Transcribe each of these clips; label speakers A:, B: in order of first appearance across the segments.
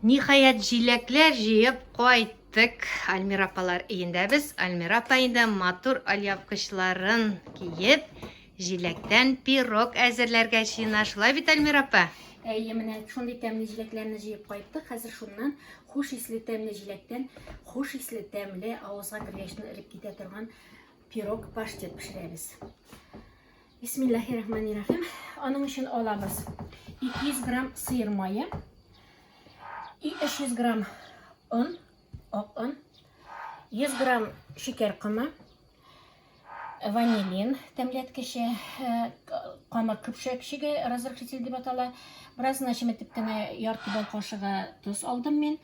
A: Ниһаять, җиләкләр җыеп кайттык. Альмира апалар өендә без. Альмира апа инде матур алъяпкычларын киеп, җиләктән пирог әзерләргә җыена. Шулай бит, Альмира апа?
B: Әйе, менә шундый тәмле җиләкләрне җыеп кайттык. Хәзер шуннан хуш исле тәмле җиләктән хуш исле тәмле авызга кергәчтен эреп китә торган пирог паштет пешерәбез. Бисмиллахи-рахмани-рахим. Аның өчен алабыз 200 грамм сыер мае, 300 грамм он, ак он, 100 грамм шикәр комы, ванилин тәмләткече, э, камыр көпшәкчеге, разрыхлитель дип атала. Бераз гына чеметеп кенә ярты бал кашыгы тоз алдым мин.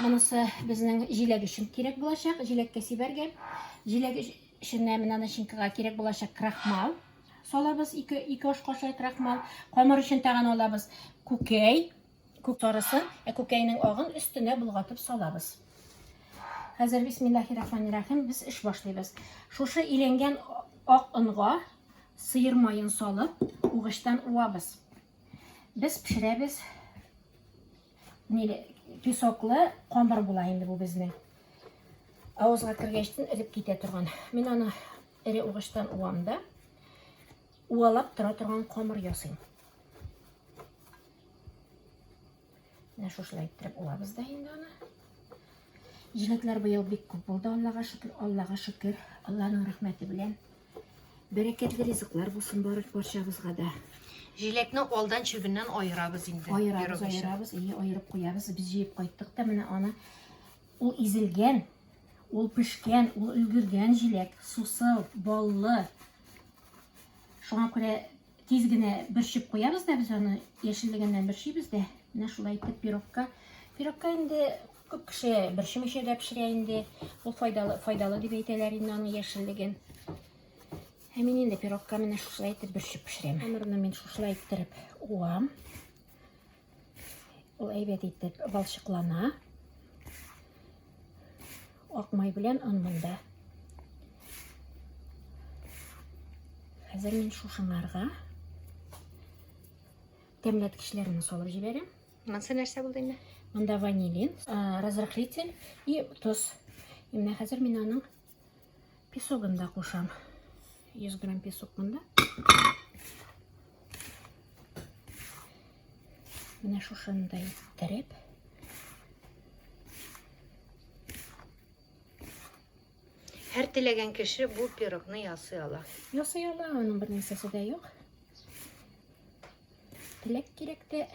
B: Монысы безнең җиләк өчен кирәк булачак, җиләккә сибәргә. Җиләк эченә менә начинкага кирәк булачак крахмал салабыз, 2 2 аш кашыгы крахмал. Камыр өчен тагын алабыз күкәй, күк сарысын, ә күкәйнең агын өстенә болгатып салабыз. Хәзер бисмиллахи-рахмани-рахим без эш башлыйбыз. Шушы иләнгән ак онга сыер маен салып, угычтан уабыз. Без пешерәбез ниле песоклы камыр була инде бу безнең. Авызга кергәчтен эреп китә торган. Мин аны эре угычтан уам да, уалап тора торган камыр ясыйм. Менә шушылай иттереп уабыз да инде аны. Җиләкләр быел бик күп булды, Аллага шөкер, Аллага шөкер, Алланың рәхмәте белән. Бәрәкәтле ризыклар булсын бары барчабызга да.
A: Җиләкне алдан чүбеннән аерабыз инде.
B: Аерабыз, аерабыз, ие, аерып куябыз. Без җыеп кайттык та менә аны ул изелгән, ул пешкән, ул өлгергән җиләк, сусыл, баллы. Шуңа күрә Тиз генә бөрчеп куябыз да без аны, яшеллегеннән бөрчибез дә. Менә шулай итеп пирогка. Пирогка инде күп кеше бөрчемичә дә пешерә инде. Ул файдалы, файдалы дип әйтәләр инде аның яшеллеген. Ә мин инде пирогка менә шушылай итеп бөрчеп пешерәм. Камырны мин шушылай иттереп уам. Ул әйбәт итеп балчыклана. Ак май белән он монда. Хәзер мин шушыңарга тәмләткечләрне салып җибәрәм.
A: Монысы нәрсә булды инде?
B: Монда ванилин, разрыхлитель и тоз. И менә хәзер мин аның песогын да кушам. 100 грамм песок монда. Менә шушындай иттереп.
A: Һәр теләгән кеше бу пирогны ясый ала.
B: Ясый ала, аның бер нәрсәсе дә юк. Теләк кирәк тә,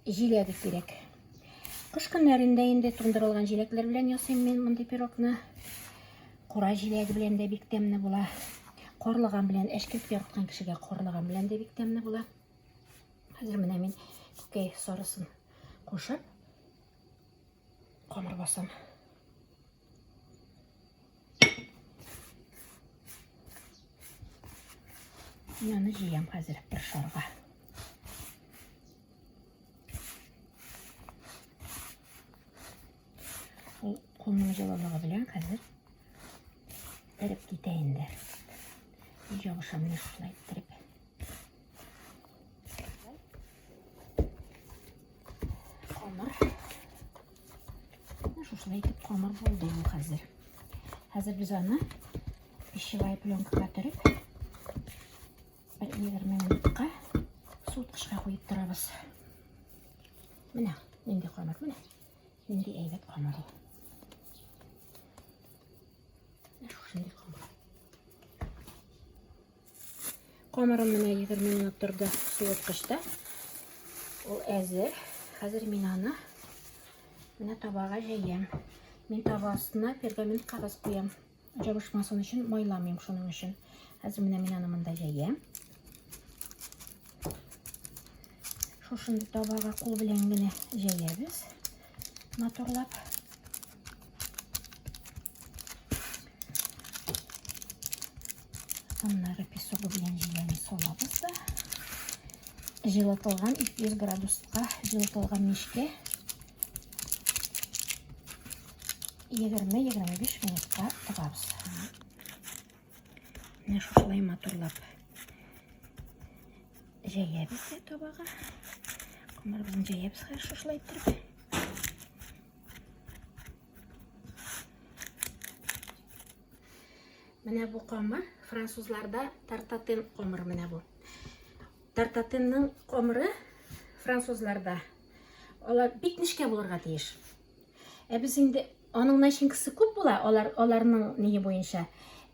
B: җиләге кирәк. Кыш көннәрендә инде туңдырылган җиләкләр белән ясыйм мин мондый пирогны. Кура җиләге белән дә бик тәмле була. Карлыган белән әчкелт яраткан кешегә карлыган белән дә бик тәмле була. Хәзер менә мин күкәй сарысын кушып камыр басам. Мин аны җыям хәзер бер шарга. Ул кулның җылылыгы белән хәзер эреп китә инде. Җабыша менә шулай иттереп. Камыр. Менә шушылай итеп камыр булды ул хәзер. Хәзер без аны пищевая пленкага төреп, бер 20 минутка суыткычка куеп торабыз. Менә нинди камыр, менә нинди әйбәт камыр ул. Менә шушындый камыр. Камырым менә 20 минут торды суыткычта. Ул әзер. Хәзер мин аны менә табага җәям. Мин таба астына пергамент кәгазь куям. Җабышмасын өчен майламыйм шуның өчен. Хәзер менә мин аны монда җәям. Шушындый табага кул белән генә җәябез. Матурлап. Аннары песогы белән җиләне салабыз да. Җылытылган 200 градуска җылытылган мичкә. 20-25 минутка тыгабыз. Менә шушылай матурлап җәябез дә табага. Камырыбызны җәябез хәзер шушылай иттереп. Менә бу камыр французларда тартатен камыры менә бу. Тартатенның камыры французларда алар бик нечкә булырга тиеш. Ә без инде аның начинкасы күп була, алар аларның ние буенча.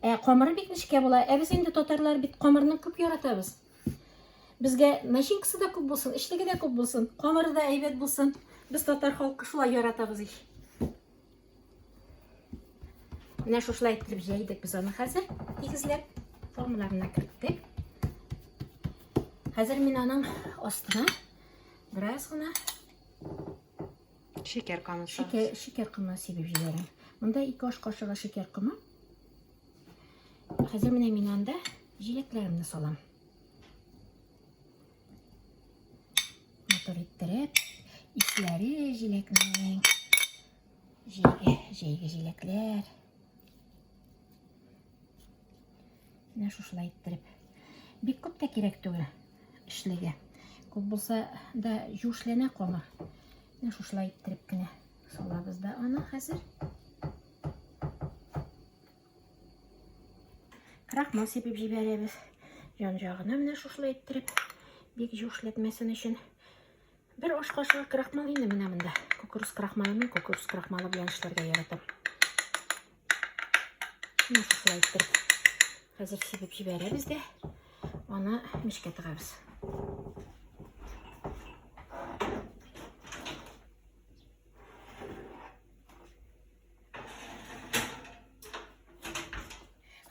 B: Ә камыры бик нечкә була. Ә без инде татарлар бит камырны күп яратабыз. Безгә начинкасы да күп булсын, эчлеге дә күп булсын, камыры да әйбәт булсын. Без татар халкы шулай яратабыз ич. Менә шушылай итеп җәйдек без аны хәзер тигезләп, формаларына керттек. Хәзер мин аның астына бераз гына
A: шикәр комы
B: шикәр, шикәр комы сибеп җибәрәм. Монда 2 аш кашыгы шикәр комы. Хәзер менә мин анда җиләкләремне салам. Матур иттереп, исләре җиләкнең. Җәйге, җәйге җиләкләр. Менә шушылай иттереп. Бик күп тә кирәк түгел эшлеге. Күп булса да юешләнә камыр. Менә шушылай иттереп кенә салабыз да аны хәзер. Крахмал сибеп җибәрәбез. Жан-жагына менә шушылай иттереп, бик юешләтмәсен өчен. Бер аш кашыгы крахмал инде менә монда. Кукуруз крахмалы мин кукуруз крахмалы белән эшләргә яратам. Менә шушылай иттереп. Хәзер сибеп җибәрәбез дә, аны мичкә тыгабыз.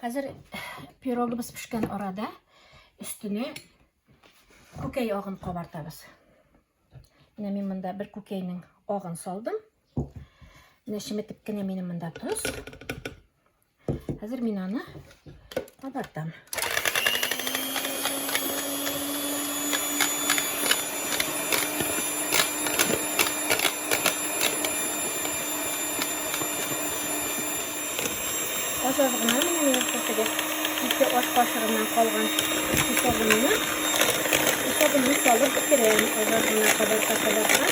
B: Хәзер пирогыбыз пешкән арада өстенә Күкәй агын кабартабыз. Менә мин монда бер күкәйнең агын салдым. Менә чеметеп кенә минем монда тоз. Хәзер мин аны кабартам. Аз-аз гына менә минем шул ике аш кашыгыннан калган кисәгемне кисәгемне салып бетерәм. Аз-аз гына кабарта-кабарта.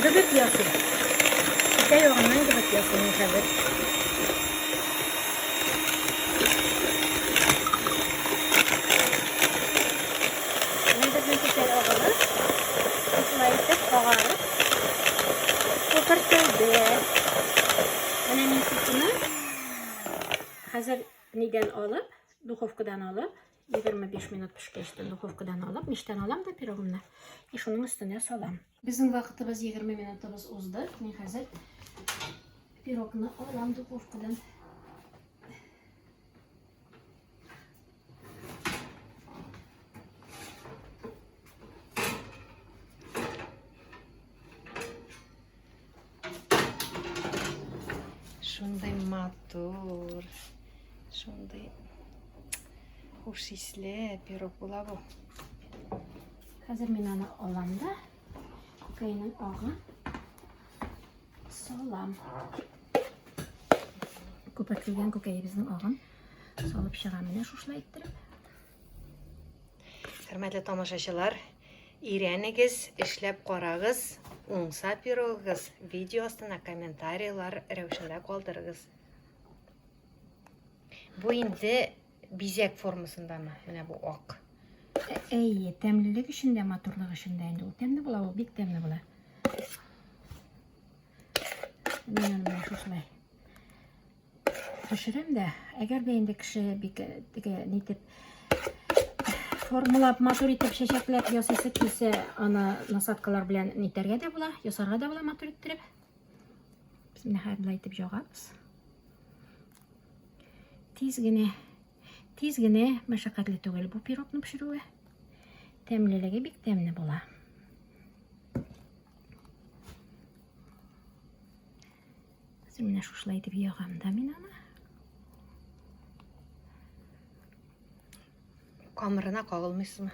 B: Гөбек ясыйм. Ике ягыннан гөбек ясыйм мин хәзер. Менә безнең күкәй агыбыз шулай итеп агарып күпертелде. Менә мин шушыны хәзер нидән алып, духовкадан алып, 25 минут пешкәч тә духовкадан алып, мичтән алам да пирогымны и шуның өстенә салам. Безнең вакытыбыз 20 минутыбыз узды. Мин хәзер пирогны алам духовкадан.
A: Шундый матур, шундый хуш исле пирог була бу.
B: Хәзер мин аны алам да, күкәйнең агын салам. Күпертелгән күкәебезнең агын салып чыгам менә шушылай иттереп.
A: Хөрмәтле тамашачылар, өйрәнегез, эшләп карагыз, уңса пирогыгыз видео астына комментарийлар рәвешендә калдырыгыз. Бу инде бизәк формасындамы? Менә бу ак.
B: Әйе, тәмлелек өчен дә, матурлык өчен дә инде ул тәмле була, ул бик тәмле була. Мин аны менә шушылай төшерәм дә, әгәр дә инде кеше бик теге нитеп формалап, матур итеп чәчәкләп ясыйсы килсә, аны насадкалар белән нитәргә дә була, ясарга да була матур иттереп. Без менә хәзер болай итеп ягабыз. Тиз генә, тиз генә мәшәкатьле түгел бу пирогны пешерүе. Тәмлелеге бик тәмле була. Хәзер менә шушылай итеп ягам да мин аны.
A: Камырына кагылмыйсызмы?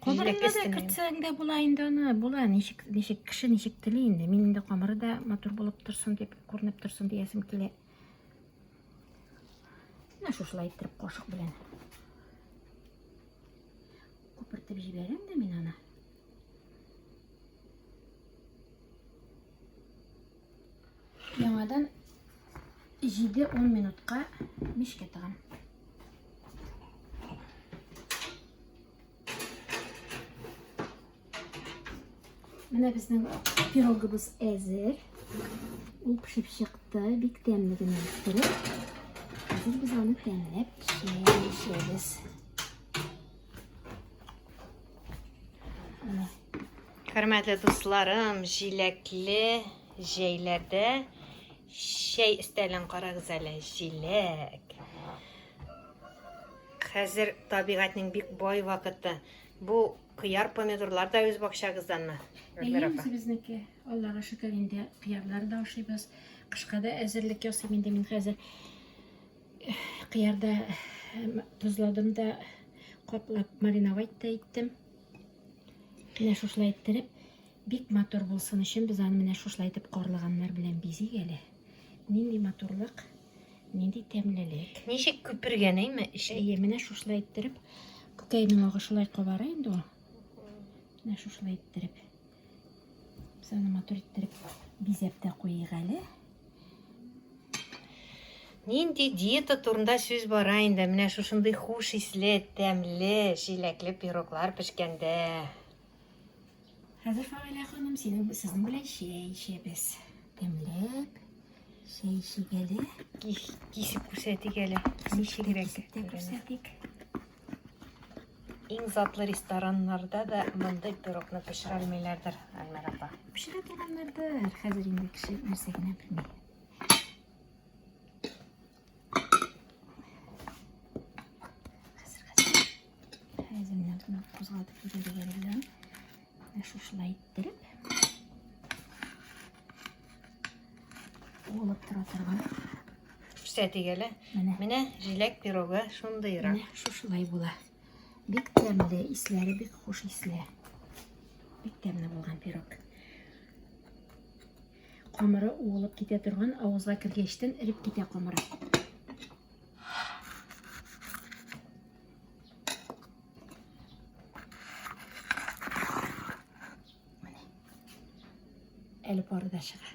B: Камырына да кертсәң дә була инде аны. Була, ничек ничек кеше ничек тели инде. Мин инде камыры да матур булып торсын дип, күренеп торсын диясем килә. Менә шушылай иттереп кашык белән күпертеп җибәрәм дә мин аны. Яңадан 7-10 минутка мичкә тыгам. Менә безнең пирогыбыз әзер. Ул пешеп чыкты, бик тәмле генә иттереп. Хәзер без аны тәмләп чәй эчәбез. Менә.
A: Хөрмәтле дусларым, җиләкле җәйләрдә чәй өстәлен карагыз әле, җиләк. Хәзер табигатьнең бик бай вакыты. Бу кыяр, помидорлар да үз бакчагызданмы?
B: Әйе, үзебезнеке. Аллага шөкер, инде кыярлар да ашыйбыз. Кышка да әзерлек ясыйм инде мин хәзер. Кыяр да тозладым да, каплап мариновать та иттем. Менә шушылай иттереп, бик матур булсын өчен без аны менә шушылай итеп карлыганнар белән бизик әле. Нинди матурлык, нинди тәмлелек.
A: Ничек күпергән, әйме, эче?
B: Әйе, менә шушылай иттереп, күкәйнең агы шулай кабара инде ул. Менә шушылай иттереп. Без аны матур иттереп бизәп тә куйыйк әле.
A: Нинди диета турында сүз бара инде? Менә шушындый хуш исле, тәмле, җиләкле пироглар пешкәндә.
B: Хәзер, Фагыйлә ханым, синең сезнең белән чәй эчәбез. Тәмләп чәй эчик әле.
A: Кисеп күрсәтик әле. Ничегрәк
B: Кисеп тә күрсәтик.
A: Иң затлы рестораннарда да мондый пирогны пешерә алмыйлардыр, Альмира апа.
B: Пешерә торганнардыр. Хәзер инде кеше нәрсә генә белми. Хәзер, хәзер. Хәзер менә моны кузгатып җибәрергә белән. Менә шушылай иттереп. Уылып тора торган.
A: Күрсәтик әле.
B: Менә.
A: Менә җиләк пирогы шундыйрак.
B: Менә шушылай була. Бик тәмле, исләре бик хуш исле. Бик тәмле булган пирог. Камыры уылып китә торган, авызга кергәчтен эреп китә камыры. Менә. Әле пары да чыга.